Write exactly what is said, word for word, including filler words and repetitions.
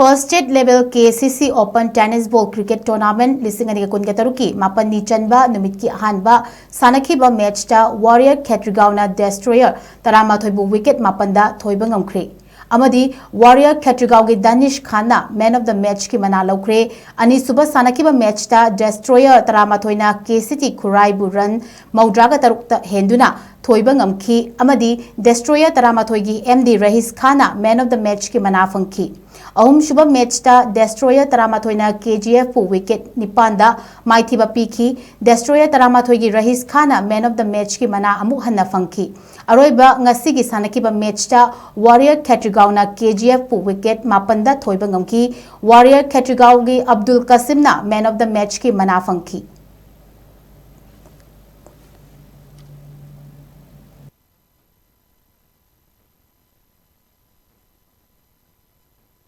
First State Level K C C Open Tennis Ball Cricket Tournament ꯂꯤꯁꯤꯡ ꯑꯅꯤꯒ ꯀꯨꯟꯒ ꯇꯔꯨꯛꯀꯤ ꯃꯥꯄꯟꯅꯤ ꯆꯟꯕ ꯅꯨꯃꯤꯠꯀꯤ ꯑꯍꯥꯟꯕ ꯁꯥꯟꯅꯈꯤꯕ ꯃꯦꯠꯆꯇ Warrior Khetrigao ꯅ Destroyer ꯇꯔꯥꯃꯥꯊꯣꯏꯕꯨ wicket ꯃꯥꯄꯟꯗ ꯊꯣꯏꯕ ꯉꯝꯈ꯭ꯔꯦ꯫ ꯑꯃꯗꯤ Warrior Khetrigao ꯒꯤ Danish Khan ꯅ Man of the Match ꯀꯤ ꯃꯅꯥ ꯂꯧꯈ꯭ꯔꯦ꯫ ꯑꯅꯤꯁꯨꯕ ꯁꯥꯟꯅꯈꯤꯕ ꯃꯦꯠꯆꯇ Destroyer ꯇꯔꯥꯃꯥꯊꯣꯏꯅ K C T ꯈꯨꯔꯥꯏꯕꯨ run ꯃꯧꯗ꯭ꯔꯥꯒ ꯇꯔꯨꯛꯇ ꯍꯦꯟꯗꯨꯅ ꯊꯣꯏꯕ ꯉꯝꯈꯤ ꯑꯃꯗꯤ Destroyer ꯇꯔꯥꯃꯥꯊꯣꯏꯒꯤ M D Rahish Khan Man of the Match ꯀꯤ ꯃꯅꯥ ꯐꯪꯈꯤ꯫ ꯑꯍꯨꯝꯁꯨꯕ ꯃꯦꯠꯆꯇ Destroyer ꯇꯔꯥꯃꯥꯊꯣꯏꯅ K G F ꯄꯨ wicket ꯅꯤꯄꯥꯟꯗ ꯃꯥꯏꯊꯤꯕ ꯄꯤꯈꯤ꯫ Destroyer ꯇꯔꯥꯃꯥꯊꯣꯏꯒꯤ Rahish Khan Man of the Match ꯀꯤ ꯃꯅꯥ ꯑꯃꯨꯛ ꯍꯟꯅ ꯐꯪꯈꯤ꯫ ꯑꯔꯣꯏꯕ ꯉꯁꯤꯒꯤ ꯁꯥꯟꯅꯈꯤꯕ ꯃꯦꯠꯆꯇ Warrior Khetrigao ꯅ K G F ꯄꯨ wicket ꯃꯥꯄꯟꯗ ꯊꯣꯏꯕ ꯉꯝꯈꯤ꯫ Warrior Khetrigao ꯒꯤ Abdul Kasim ꯅ Man of the Match ꯀꯤ ꯃꯅꯥ ꯐꯪꯈꯤ꯫